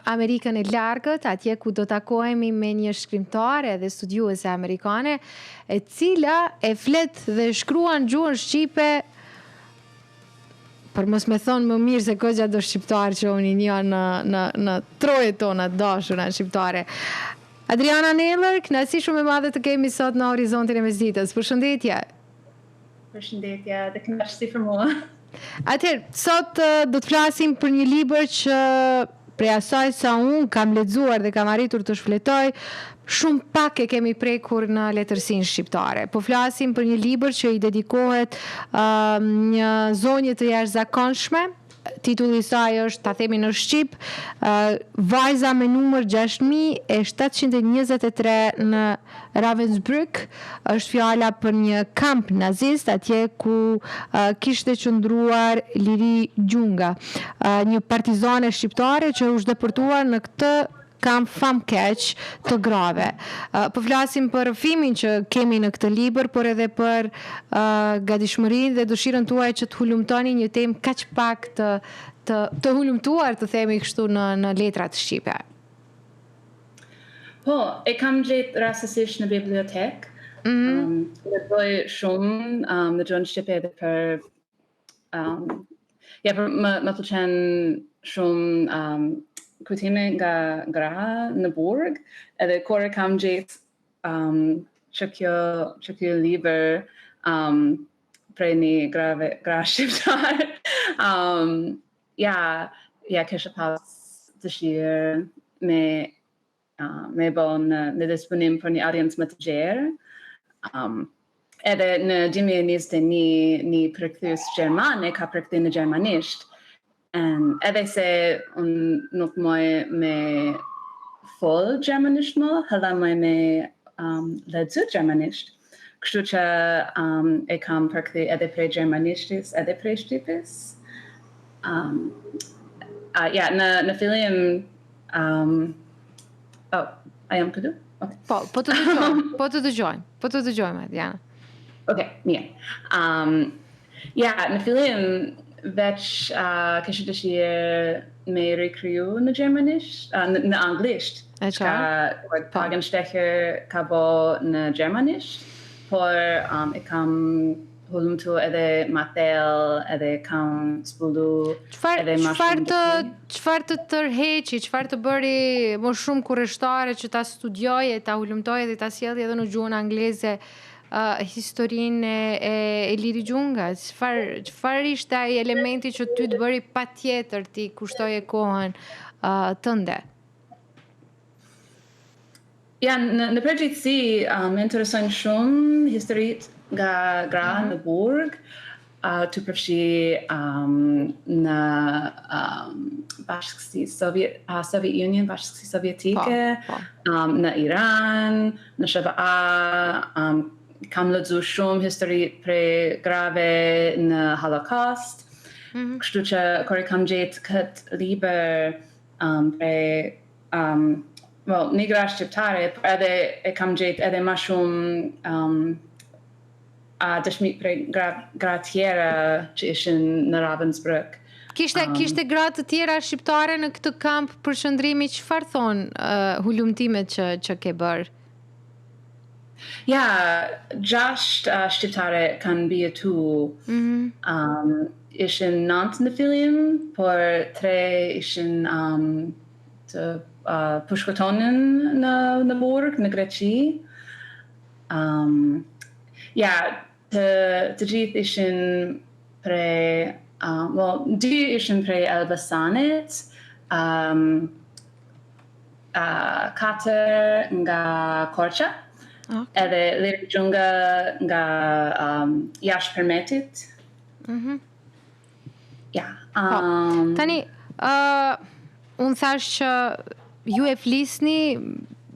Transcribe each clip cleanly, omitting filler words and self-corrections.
Amerikën e largët, atje ku do takohemi me një shkrimtare dhe studiuese amerikane, e cila e flet dhe shkruan gjuhën shqipe për mos me thonë më mirë se goxha do shqiptarë që unë i njoh në, në, në trojet tona të dashura shqiptare. Adriana Neller, kënaqësi shumë e madhe të kemi sot në Horizontin e Mesditës. Përshëndetje. Përshëndetje dhe kënaqësi për mua. Atëherë, sot do të flasim për një libër që prej asaj sa unë kam lexuar dhe kam arritur të shfletoj, shumë pak e kemi prekur në letërsinë shqiptare. Po flasim për një libër që i dedikohet uh, një zonje të jashtëzakonshme, Titulli i saj është, ta themi në shqip, Vajza me numër 6723 në Ravensbrück, është fjala për një kamp nazist atje ku kishte qëndruar Liri Xhunga, një partizane shqiptare që është depërtuar në këtë kamp famkeq të grave. Po flasim për rrëfimin që kemi në këtë libër, por edhe për gatishmërinë dhe dëshirën tuaj që të hulumtoni një temë kaq pak të të të hulumtuar, të themi kështu në në letrat shqipe. Po, e kam gjetë rastësisht në bibliotekë. Mm -hmm. um, lexoj shumë um, në gjuhën shqipe edhe për Um, ja, për më, më pëlqen shumë um, kujtime nga gra në burg, edhe kur e kam gjetë um, që kjo, që kjo libër um, prej një grave, gra shqiptar, um, ja, ja kisha pas dëshirë me uh, me bo në, në disponim për një audiencë më të gjerë. Um, edhe në 2021 një përkthyes gjerman e ka përkthy në gjermanisht. Um, edhe se unë nuk muj me fol gjermanisht mo, hala muj me um, lexu gjermanisht. Kështu që um, e kam përkthy edhe prej gjermanishtis, edhe prej shqipes. Um, uh, ja, në, në fillim Um, oh, a jam këtu? Okay. Po, po të dëgjojmë, po të dëgjojmë, po të dëgjojmë, Adriana. Ok, mirë. Um, ja, në fillim, veç uh, kisha dëshirë me rikriju në gjermanisht, uh, në, në anglisht. E qartë? Ka, po. Pagenstecher ka bo në gjermanisht, por um, e kam hulumtu edhe ma thellë, edhe kam zbulu Çfarë edhe ma çfarë të çfarë të tërheqi, çfarë të bëri më shumë kureshtare që ta studioje, ta hulumtoje dhe ta sjellje edhe në gjuhën angleze uh, historinë e, e, e Liri Xhungas? Çfarë çfarë ishte ai elementi që ty të bëri patjetër t'i kushtoje kohën uh, tënde? Ja, në, në përgjithësi, uh, më interesojnë shumë historitë nga gra mm -hmm. në burg, uh, tu përfshi um, në um, bashkësi Soviet, uh, Soviet Union, bashkësi sovjetike, po, po. Um, në Iran, në SHBA, um, kam lexu shumë histori prej grave në Holocaust, mm -hmm. kështu që kur e kam gjetë këtë libër um, prej um, well, një gra shqiptare, por edhe e kam gjetë edhe ma shumë um, a dëshmi prej gra, gra tjera që ishin në Ravensbrück. Kishte, um, kishte gra të tjera shqiptare në këtë kamp përqendrimi, çfarë thonë uh, hulumtimet që, që ke bërë? Ja, gjashtë uh, shqiptare kanë mbijetu. Mm -hmm. um, ishin nëntë në fillim, por tre ishin um, të uh, pushkatonin në, në burg, në Greqi. Um, ja, të, të gjithë ishin prej, um, well, dy ishin prej Elbasanit, um, uh, katër nga Korça, okay. edhe Liri Xhunga nga um, jashtë Përmetit. Mm -hmm. Ja. Po. Um, Tani, uh, unë thashë që ju e flisni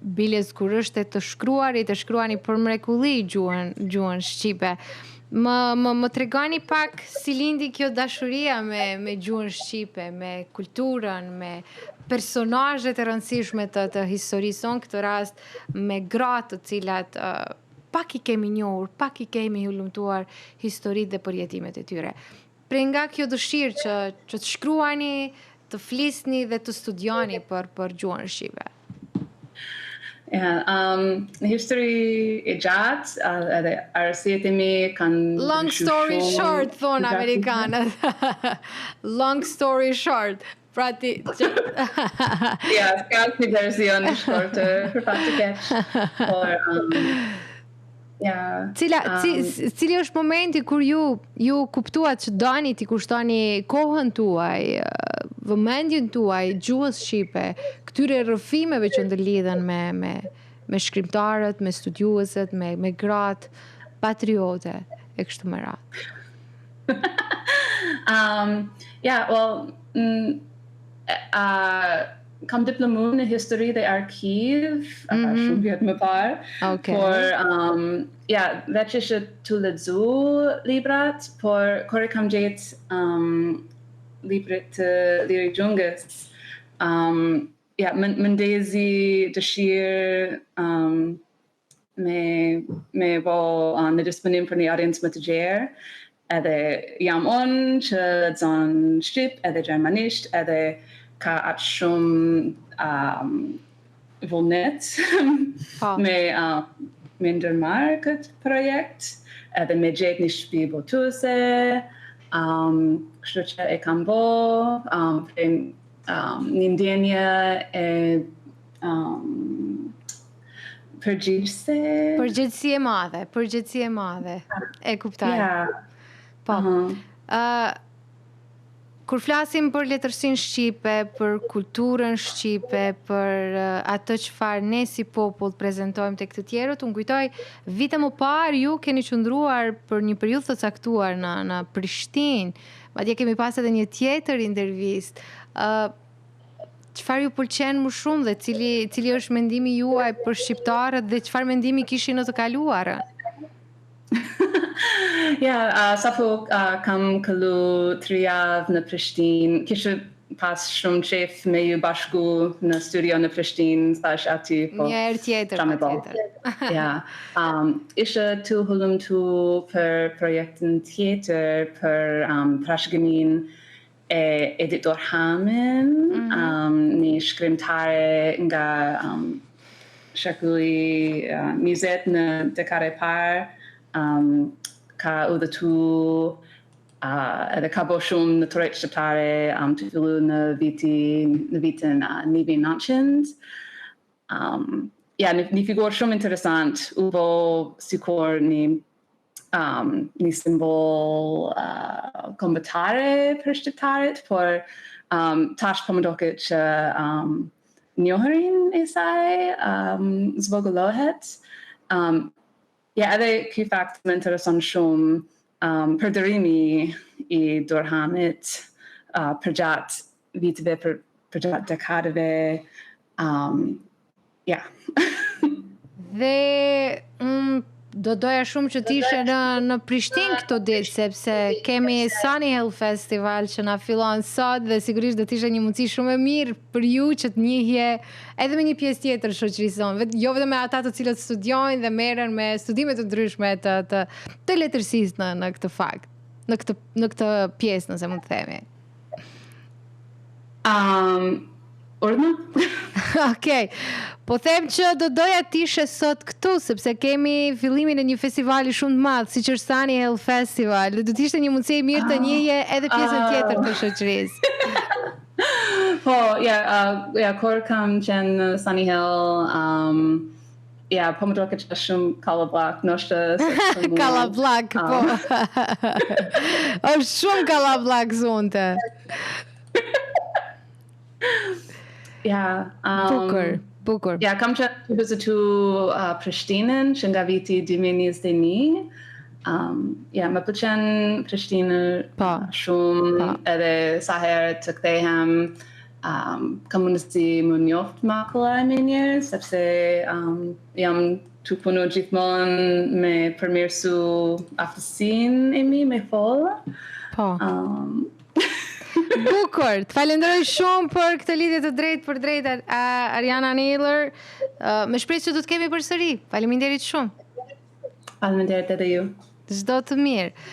biles kur është e të shkruarit, e shkruani për mrekulli gjuhën, gjuhën shqipe. Më, më, më tregoni pak si lindi kjo dashuria me, me gjuhën shqipe, me kulturën, me personazhet e rëndësishme të, të historisë sonë, këtë rast me gratë të cilat uh, pak i kemi njohur, pak i kemi hulumtuar historitë dhe përjetimet e tyre. Prej nga kjo dëshirë që, që të shkruani, të flisni dhe të studioni për për gjuhën shqipe? Yeah, um, një histori e gjatë, uh, edhe arsyet e mi kanë Long story short, thonë amerikanët. Long story short. Pra ti... Ja, s'ka një version i shkurtër, për fat të keq. Por, um, ja... Cila, um, ci, cili është momenti kur ju, ju kuptuat që doni t'i kushtoni kohën tuaj, vëmendjen tuaj, gjuhës shqipe, këtyre rrëfimeve që ndërlidhen me, me, me shkrimtarët, me studiueset, me, me gratë patriote, e kështu me radhë. um, yeah, well, mm, uh, kam diplomu në histori dhe arkiv, mm -hmm. shumë vjet më parë. Okay. Por, um, ja, veç isha tu lexu librat, por kur e kam gjetë um, librit të Liri Xhungës, um, ja, më, më ndezi dëshirë um, me, me bo uh, në disponim për një audiencë më të gjerë, edhe jam unë që lexon shqip edhe gjermanisht edhe ka aq shumë um, vullnet po. me, uh, me ndërmarrë këtë projekt edhe me gjetë një shtëpi botuese, um, kështu që e kam bo, um, prej, um, një ndjenjë e um, përgjegjëse. Përgjegjësi e madhe, përgjegjësi e madhe. E kuptoj. Yeah. Po. Uh -huh. uh, kur flasim për letërsinë shqipe, për kulturën shqipe, për uh, atë çfarë ne si popull prezentojmë tek të tjerët, unë kujtoj vite më parë ju keni qëndruar për një periudhë të caktuar në në Prishtinë. Madje kemi pas edhe një tjetër intervistë. Uh, Çfarë ju pëlqen më shumë dhe cili cili është mendimi juaj për shqiptarët dhe çfarë mendimi kishin në të kaluarën? Ja, uh, sapo uh, kam kalu tri javë në Prishtinë, kisha pas shumë qef me ju bashku në studio në Prishtinë, thash aty, po. Një herë tjetër, pa tjetër. Ja, um, isha tu hulumtu për projektin tjetër, për um, trashëgiminë e Edit Durhamin, mm -hmm. um, një shkrimtare nga um, shekulli uh, 20 në dekadë e parë, um, ka udhëtu uh, edhe ka bo shumë në trojet shqiptare um, tu fillu në, viti, në vitin uh, 1900. Um, ja, një, një figurë shumë interesant, u bo sikur një um, një simbol uh, kombëtare për shqiptarët, por um, tash po më doket që um, njohurin e saj um, zvogëlohet. Um, ja, edhe ky fakt më intereson shumë um, përdorimi i Durhamit uh, përgjatë viteve, për, përgjatë dekadave, um, Ja. Dhe unë do doja shumë që të ishe në në Prishtinë këto ditë sepse kemi Sunny Hill Festival që na fillon sot dhe sigurisht do të ishte një mundësi shumë e mirë për ju që të njihje edhe me një pjesë tjetër të shoqërisë sonë, vet, jo vetëm me ata të cilët studiojnë dhe merren me studime të ndryshme të të të letërsisë në në këtë fakt, në këtë në këtë pjesë nëse mund të themi. Um, Urdhno? Okej. Po them që do doja të ishe sot këtu sepse kemi fillimin e një festivali shumë të madh, siç është Sunny Hill Festival. Dhe do të ishte një mundësi e mirë të ah. njihje edhe pjesën ah. tjetër të shoqërisë. Po, ja, uh, ja, kur kam qenë në Sunny Hill, um, ja, po më doket që shumë kallabllak, ndoshta se shumë Kallabllak, po. Është shumë kallabllak sonte. Ja, um, bukur, bukur. Ja, kam qenë tu vizitu uh, Prishtinën që nga viti 2021. Um, ja, më pëlqen Prishtina po, shumë po. edhe sa herë të kthehem um, kam mundësi m'u njoft ma kollaj me njerëz, sepse um, jam tu punu gjithmonë me përmirësu aftësinë e mi me fol. Po. Um, Bukur, të falenderoj shumë për këtë lidhje të drejtpërdrejtë Ariana Nailer. Me shpresë që do të kemi përsëri. Faleminderit shumë. Faleminderit edhe ju. Çdo të mirë.